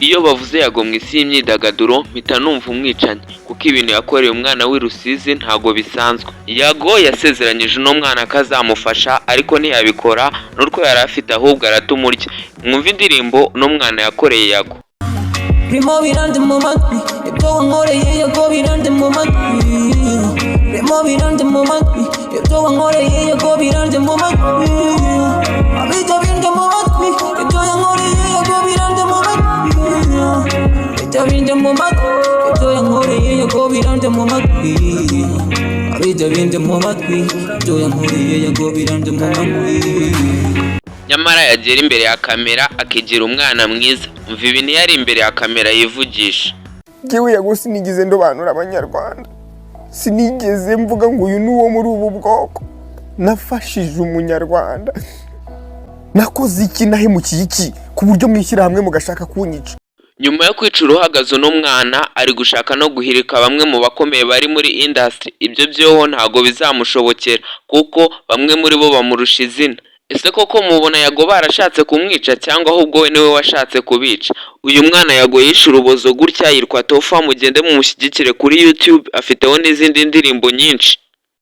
Iyo bavuze Yago mu isi y'imyidagaduro, mpita numva umwicanyi, kuko ibintu yakoreye umwana w'i Rusizi ntago bisanzwe. Yago yasezeranyije uno mwana ko azamufasha, ariko ntiyabikora n'utwo yari afite, ahubwo aratumurya. Mwumve indirimbo uno mwana yakoreye Yago. Birimo birande mu matwi ibyo wankoreye, Yago, birande mu matwi. Birimo birande mu matwi ibyo wankoreye, Yago, birande mu matwi. Abijya binde mu matwi ibyo yankoreye, Yago, birande mu matwi. Bijya binde mu matwi ibyo yankoreye, Yago, birande mu matwi. Abijya binde mu matwi ibyo yankoreye, Yago, birande mu matwi. Nyamara yagera imbere ya kamera akigira umwana mwiza. Umva ibintu iyo ari imbere ya kamera yivugisha. Ngewe Yago sinigeze ndobanura Abanyarwanda, sinigeze mvuga ngo uyu ni uwo muri ubu bwoko. Nafashije Umunyarwanda. Nakoze iki? Nahemukiye iki ku buryo mwishyira hamwe mugashaka kunyica? Nyuma yo kwica uruhagaze, uno mwana ari gushaka no guhirika bamwe mu bakomeye bari muri industry. Ibyo byoho ntago bizamushobokera, kuko bamwe muri bo bamurusha izina. Ese koko mubona Yago barashatse kumwica, cyangwa ahubwo we niwe washatse kubica? Uyu mwana Yago yishe urubozo gutya yitwa Tofa. Mugende mumushyigikire kuri YouTube, afiteho n'izindi ndirimbo nyinshi.